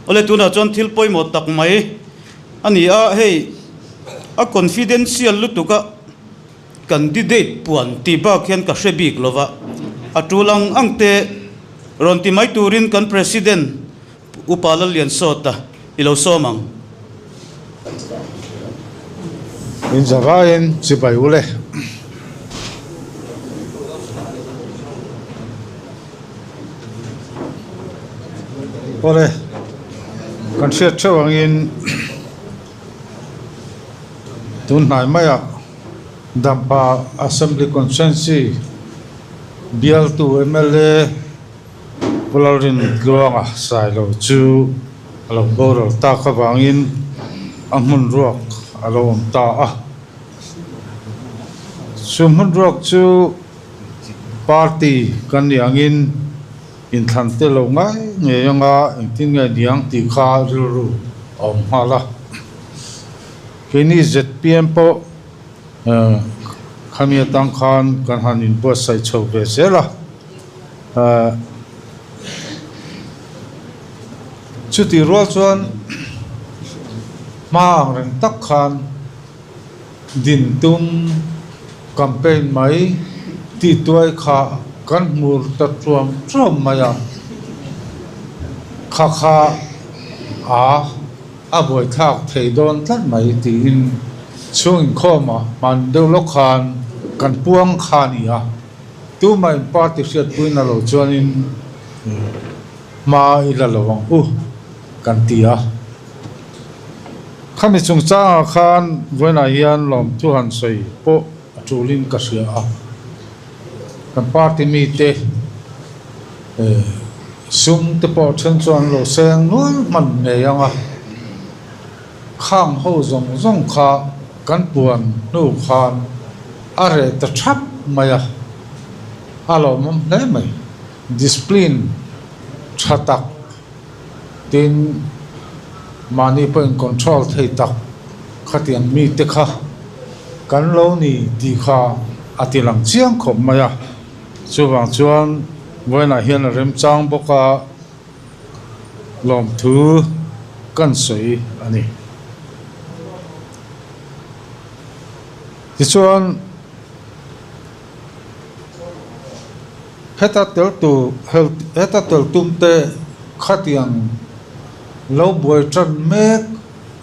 Awle tunah chuan thil pawimawh tak mai a ni a, hei a confidential lutuk a candidate puan tih bak hian ka hre bik lo va, a tul ang ang te rawn ti mai turin kan President Upa Lalliansawta i lo sawm ang. In zavaiin chibai u le. Awle, kan hriat theuh angin tun hnai maiah Dampa Assembly Constituency bialtu mla Pu Lalrin Tluanga Sailo chu a lo boral tak avangin a hmun ruak a lo awm ta a. Chu hmun ruak chu party kan nih angin inthlan te lo ngai ngei anga engtin nge niang tih kha rilru a awm nghal a. Keini zpm pawh khami atang khan kan han inbuatsaih chho ve zel a. Chutih rual chuan hma ang reng tak khan din tum campaign mai tih tuai kha kan hmur ta tuam tuam mai a, kha kha a a buaithlak thei dawn tlat mai tiin chhung inkhawm ah hman deuh lawk khan kan puang kha a ni a. Tumah in party hriatpuina lo chuanin hma i la lo ang u kan ti a. Khami chungchangah khan vawiinah hian lawmthu han sawi pawh a tulin ka hria a. Kan party mite sum te pawh then chuan an lo seng nual hman ngei ang a. Khang ho zawng zawng kha kan puan hnu khan a reh ta thap mai a, a lawmawm hle mai. Discipline tha tak tin mahni pawhin control thei tak khatiang mite kha kan lo ni tih kha a ti lang chiang khawp mai a. Chuvang chuan vawiinah hian a remchang bawk a. Lawmthu kan sawi a ni. Tichuan, heta tel tur heta tel tum te khatiang lo buai tan mek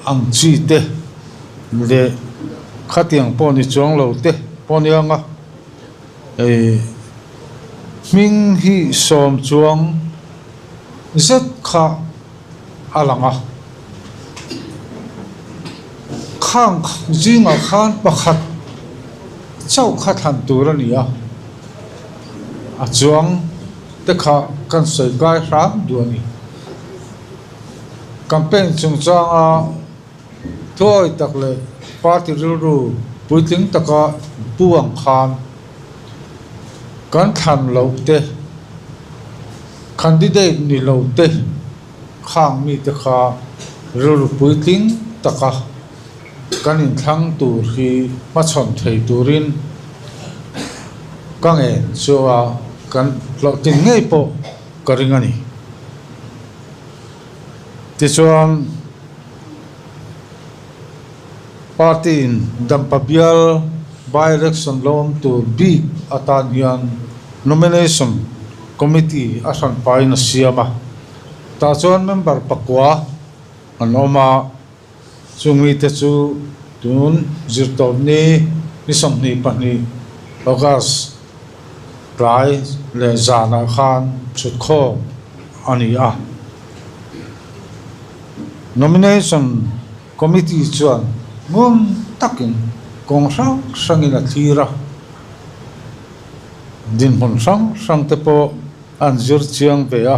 ang chi te leh khatiang pawh ni chuang lo te pawh ni ang a, hei hming hi sawm chuang zet kha a lang a, khang zingah khan pakhat chauh kha thlan tur a ni a, a chuang te kha kan sawi kai hram duh a ni. Campaign chungchanga thuawi tak leh party rilru puitling taka pu ang khan kan thlan loh te, Candidate ni lo te khang mite kha rilru puitling taka kan inthlang tur hi hmachhawn thei turin ka ngen chu a kan hlawhtlin ngei pawh ka ring a ni. Tichuan party in Dampa bial by-election lo awm tur bik atan hian Nomination Committee a hran pahin a siam a, tah chuan member pakua an awm a, chung mite chu tun zirtawpni ni 22 August tlai leh zanah khan chhutkhawm a ni a. Nomination Committee chuan ngun takin kawng hrang hrangin a thlir a. Dinhmun hrang hrang te pawh an zir chiang ve a,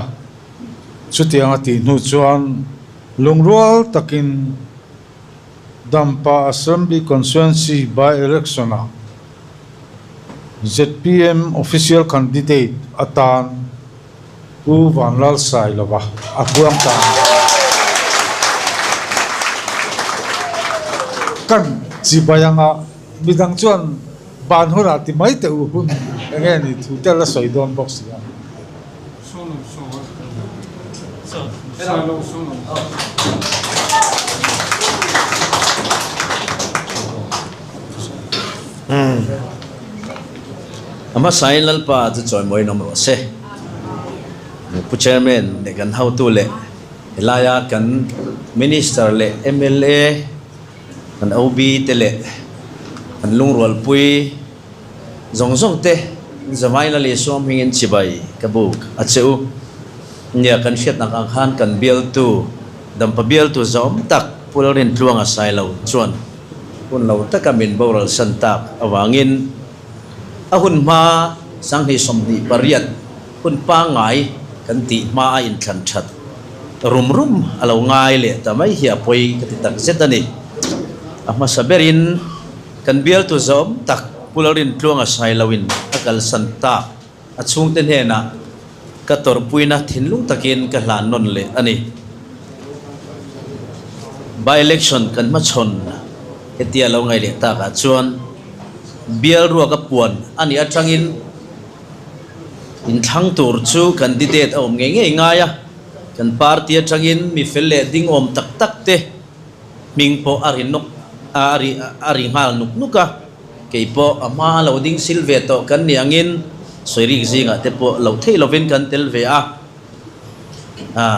chutiang a tih hnu chuan lungrual takin Dampa Assembly Constituency by-election ah zpm official candidate atan Pu Vanlalsailova a puang ta a. Kan chibai anga midang chuan ban hunah ti mai teh u hun eng nge ni thu te la sawi dawn bawk si a. A hmasain Lalpa chu chawimawiin awm rawh se. Pu Chairman leh kan hotu leh helaia kan Minister leh mla kan OB te leh kan lungrualpui zawng zawng te Zavai Lal Isua hmingin chibai ka buk a che u. Nia kan hriatnak ang khan kan bialtu Dampa bialtu zawm tak Pu Lalrintluanga Sailo chuan hun lo taka min boral san tak avangin a hun hma 2028 hun pangngai kan tih hma a inthlan that rum rum a lo ngai leh ta mai hi a pawi ka ti tak zet a ni. A hmasa berin kan bialtu zawm tak Pu Lalrintluanga Sailoin a kalsan tak A chhungte hnenah ka tawrhpuina thinlung takin ka hlan nawn leh a ni. By-election kan hmachhawn hetia lo ngaih leh takah chuan bial ruaka puan a nih atangin inthlang tur chu candidate a awm ngei ngei ngai a, kan party atangin mi fel leh ding awm tak tak te hming pawh a ri nawk a ri a ri nghal nuk nuk a. Kei pawh a hma lo ding sil ve tawh kan nih angin sawirik zingah te pawh loh theih lovin kan tel ve a,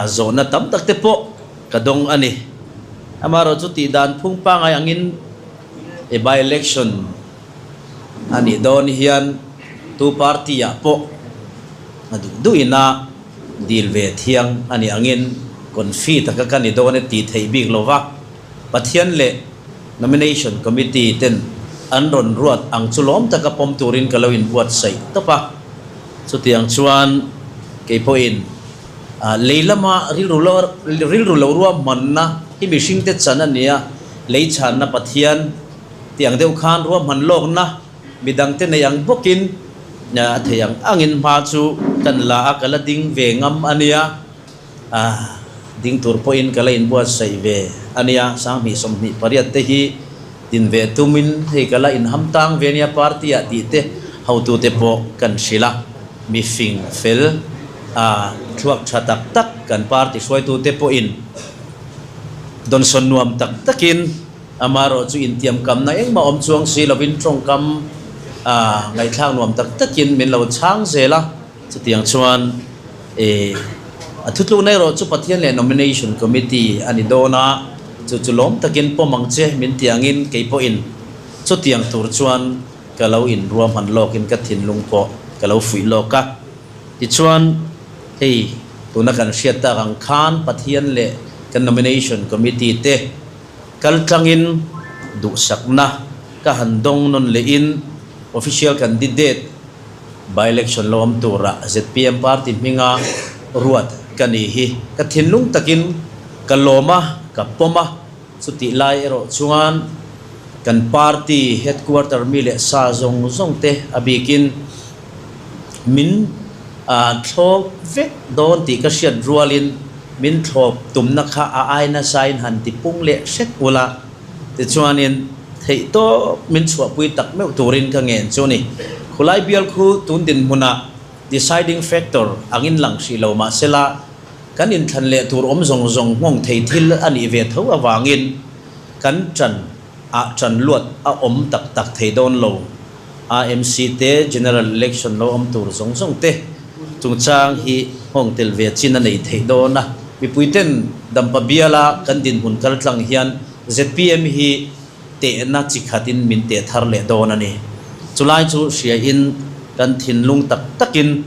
zawhna tam tak te pawh ka dawng a ni. Amaherawh chu tih dan phung pangngai angin e by election a nih dawn hian tu party ah pawh a duh duh ina dil ve thiang a nih angin confi taka ka ni dawn e tih theih bik lova. Pathian leh Nomination Committee ten an rawn ruat ang chu lawm taka pawm turin ka lo inbuatsaih tawp a. Chutiang chuan kei pawhin lei lama rilru lo rilru lo ruahmanna hi mihringte chan a nia, lei chhanna Pathian tih ang deuh khan ruahman lawkna midangte nei ang bawkin a thei ang angin hma chu kan la a, ka la ding ve ngam a nia. A ding tur pawhin ka la inbuatsaih ve a nia, 2028 te hi din ve tumin hei ka la inham tang ve nia party ah tih te hotute pawh kan hrilh a, mi fing fel a thluak tha tak tak kan party hruaitute pawhin dawnsawn nuam tak takin amaherawh chu intiamkamna engmah awm chuang si lovin tawngkam a ngaihthlak nuam tak takin min lo chhang zel a. Chutiang chuan e a thutlukna erawh chu Pathian leh Nomination Committee a ni dawn a, chu chu lawm takin pawm ang che min ti angin kei pawhin chutiang tur chuan ka lo inruahman lawkin ka thinlung pawh ka lo fuih lawk a. Tichuan hei tuna kan hriat tak ang khan Pathian leh kan Nomination Committee te kaltlangin duhsakna ka han dawng nawn lehin Official Candidate By-election lo awm tura zpm party hminga ruat ka ni hi ka thinlung takin ka lawm a, ka pawm a, chutih lai erawh chuan kan party headquarter mi leh sa zawng zawng te a bikin min thlawp vek dawn tih ka hriat rualin min thlawp tumna kha a ai nasain han ti pung leh hret ula. Tichuanin, theihtawp min chhuahpui tak meuh turin ka ngen chu ni. Khulai bial khu tun dinhmunah deciding factor angin lang hrih lo mah sela, kan inthlan leh tur awm zawng zawng nghawng thei thil a nih ve tho avangin kan ṭan ah ṭan luat a awm tak tak thei dawn lo. AMC te General Election lo awm tur zawng zawng te chungchang hi nghawng tel ve chin a nei theih dawn a. Mipuiten Dampa biala kan dinhmun kaltlang hian zpm hi tehna chi khatin min teh thar leh dawn a ni. Chulai chu hriain kan thinlung tak takin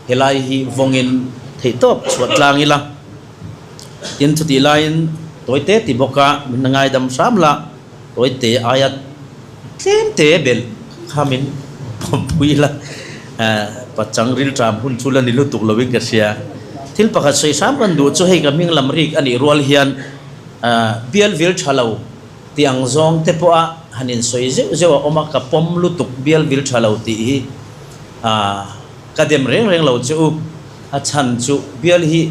helai hi vawngin theihtawp chhuah tlang ila. Tin, chutih laiin tawite ti bawka min ngaidam hram la. Tawite aia tlem te belh kha min pawmpui la, pachang rilṭam hun chu la ni lutuk lovin ka hria. Thil pakhat sawi hram kan duh chu hei ka hming lam rik a nih rual hian bial vil ṭha lo tih ang zawng te pawha han insawi zeuh zeuh a awm a, ka pawm lutuk bial vil ṭha lo tih hi ka dem reng reng lo che u. A chhan chu bial hi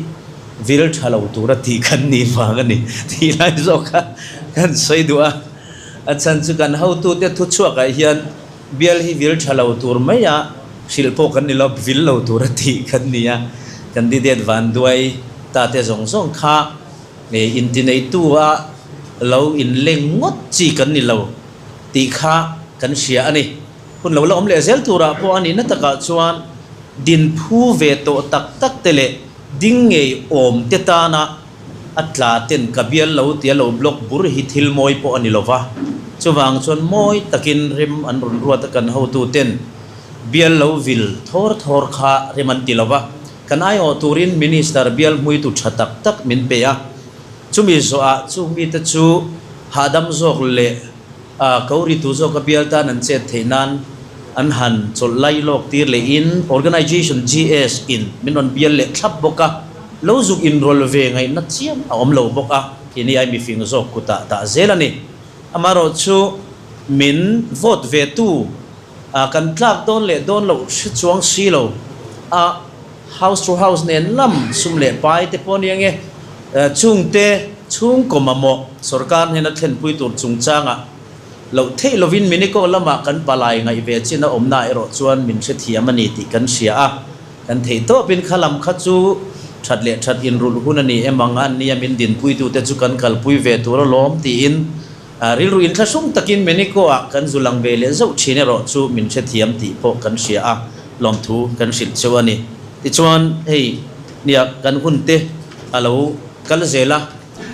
vil tha lo tura tih kan nih vang a ni tih lai zawk kha kan sawi duh a. A chhan chu kan hotute thuchhuakah hian bial hi vil tha lo tur maia hrilh pawh kan ni lo, vil lo tura tih kan ni a. Candidate Vanduai ta te zawng zawng kha intineitu a lo inleng ngawt chi kan ni lo tih kha kan hria a ni. Hun lo la awm leh zel turah pawh a nihna takah chuan din phu ve tawh tak tak te leh ding ngei awm te tana a tla ten ka bial lo tia lo block bur hi thil mawi pawh a ni lo va. Chuvang chuan mawi takin rem an rawn ruat a kan hotu ten bial lo vil thawr thawr kha rem an ti lo va. Kan aiawh turin Minister bial hmuitu tha tak tak min pe a. Chumi zawhah chung mite chu hahdam zawk leh A ko ritu zawk a bial tan an chet theih nan an han chawlh lai lawk tir leh in Organization GS in min rawn bial leh thlap bawk a, lo zuk inrawlh ve ngaihna chiam a awm lo bawk a, keini ai mifing zawk kutah dah zel a ni. Amaherawh chu min vote ve tu a kan tlak dawn leh dawn loh hre chuang si lo a, house to house nen lam sum leh pai te pawh a ni ange. Chungte chhungkaw mamawh sorkar hnena thlenpui tur chungchangah loh theih lovin Miniko lamah kan palai ngaih ve chin a awmna erawh chuan min hrethiam a ni tih kan hria a, kan theih tawpin kha lam kha chu that leh that inrulh hun a ni em ang a, nia min dinpuitute chu kan kalpui ve tur alawm tiin rilru inthlahrung takin Miniko-ah kan zu lang ve leh zauh thin erawh chu min hrethiam tih pawh kan hria a, lawmthu kan hrilh cheu a ni. Tichuan hei nia kan hunte a lo kal zel a,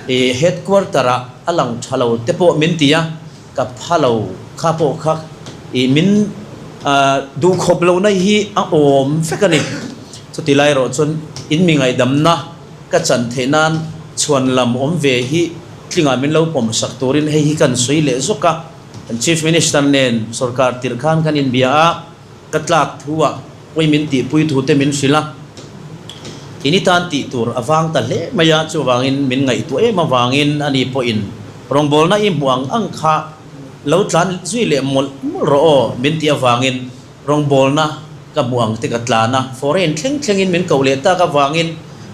i headquarter ah a lang tha lo te pawh min ti a, ka pha lo kha pawh kha i min duh khawp lo na hi a awm vek a ni. Chuti lai erawh chuan in mi ngaihdamna ka chan theih nan chhuan lam awm ve hi tlingah min lo pawm sak turin hei hi kan sawi leh zawk a, kan Chief Minister nen sorkar tirh khan kan inbia a. Ka tlak thu ah pawi min tihpui thu te min hrilh a, in i tan tih tur a vang ta hle mai a, chuvangin min ngaihtuah em avangin ani pawhin rawngbawlna i hmuh ang ang kha lo tlan zui leh mawlh mawlh rawh aw min tih avangin rawngbawlna ka hmuh ang te ka tlan a, foreign thleng thlengin min koh leh tak avangin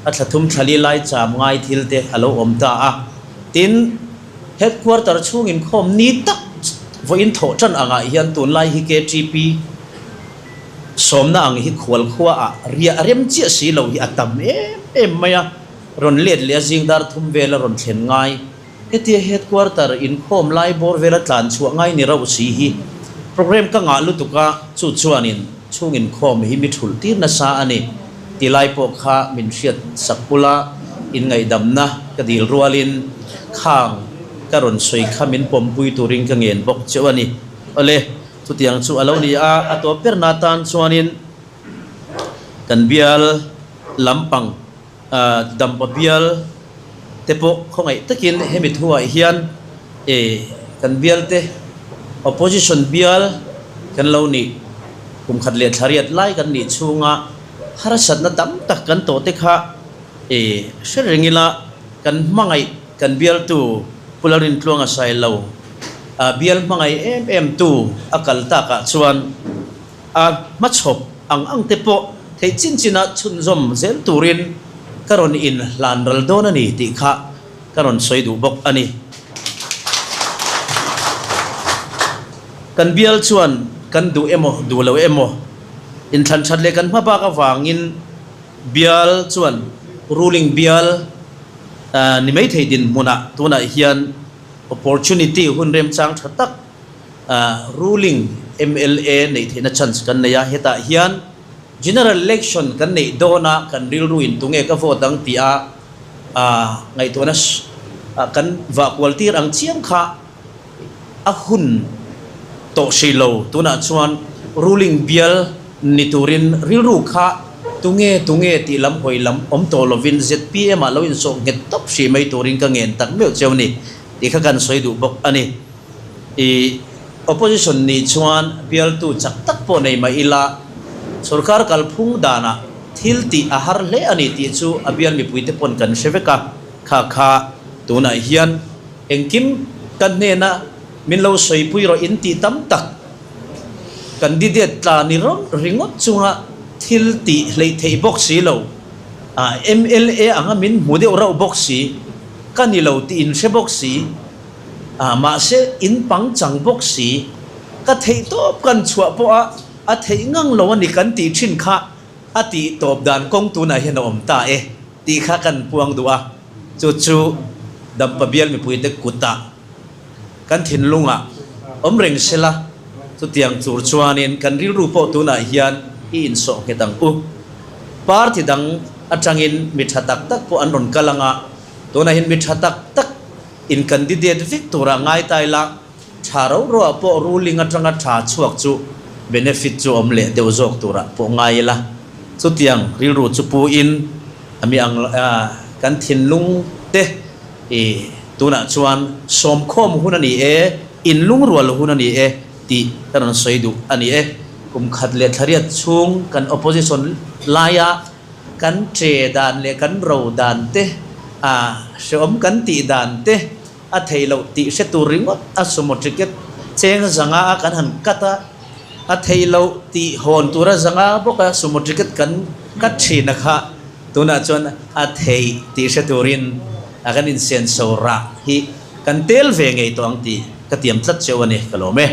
a thla thum thla li lai cham ngai thil te a lo awm ta a, tin. Headquarter chhung inkhawm ni tak vawiin thawh tan angah hian tunlai hi KTP sawmna ang hi khual khua ah riah rem chiah si lo hi a tam em em mai a, rawn let leh a zing dar thum vel a rawn thlen ngai. Hetia headquarter inkhawm lai bawr vel a tlan chhuah ngai ni rauh si hi program ka ngah lutuk a, chu chuanin chhung inkhawm hi mi thulh tir nasa a ni ti lai pawh kha min hriat sak ula inngaihdamna ka dil rualin Khang ka rawn sawi kha min pawmpui turin ka ngen bawk cheu a ni. Awle, chutiang chu a lo ni a, a tawp berna tan chuanin kan bial lampang Dampa bial te pawh khawngaih takin hemi thuah hian kan bial te opposition bial kan lo nih kum khat leh thla riat lai kan nih chhunga harsatna tam tak kan tawh te kha hre reng ila. Kan hmangaih kan bialtu Pu Lalrintluanga Sailo a bial hmangaih em em tu a kal takah chuan a hmachhawp ang ang te pawh theih chin chin a chhunzawm zel turin ka rawn in hlan ral dawn a ni tih kha ka rawn sawi duh bawk a ni. Kan bial chuan kan duh emaw duh lo emaw inthlan that leh kan hma bak avangin Bial chuan ruling bial ni mai thei dinhmunah tunah hian opportunity hun remchang tha tak ruling mla neih theihna chance kan nei a, hetah hian general election kan neih dawna kan rilru in tunge ka vote ang tih a ngaihtuahna kan vah kual tir ang chiam kha. A hun tawh hrih lo, tunah chuan ruling bial ni turin rilru kha tunge tunge tih lam hawi lam awm tawh lovin zpm ah lo insawh nghet tawp hrih mai turin ka ngen tak meuh cheu ni tih kha kan sawi duh bawk a ni. I opposition nih chuan bialtu chak tak pawh nei mah ila sorkar kalphung danah thil tih a har hle a ni tih chu a bial mipuite pawn kan hre vek a, kha kha tunah hian Engkim ka hnena min lo sawipui rawh in tih tam tak candidate tla ni rawng ringawt chunga thil tih hleih theih bawk si lo, mla anga min hmu deuh rauh bawk si, ka ni lo tih in hre bawk si, mahse in pangchang bawk si, ka theih tawp kan chhuah pawha a theih ngang lo a ni kan tih thin kha a tih tawp dan kawng tunah hian a awm ta e. tih kha kan puang duh a, chu chu Dampa bial mipuite kutah kan thinlungah awm reng sela, chutiang tur chuanin kan rilru pawh tunah hian i insawh nghet ang u. Party dang atangin mi tha tak tak pawh an rawn kal ang a, tunah hian mi tha tak tak in candidate vek turah ngai ta ila, Tha ro roah pawh ruling atanga tha chhuak chu benefit chu awm leh deuh zawk turah pawh ngai ila. Chutiang rilru chu pu in a mi ang kan thinlung te i tunah chuan sawmkhawm hun a ni e, inlungrual hun a ni e tih ka rawn sawi duh a ni e. Kum khat leh thlariat chhung kan opposition laia kan che dan leh kan ro dan te, a hreawm kan tih dan te, A thei loh tih hre tur ringawt a sumo ticket cheng zanga a kan han cut a, a thei loh tih hawn tura zanga bawk a sumo ticket kan cut thin a kha tunah chuan a thei tih hre turin a kan insenso rah hi kan tel ve ngei tawh ang tih ka tiam tlat cheu a ni ka lawm e.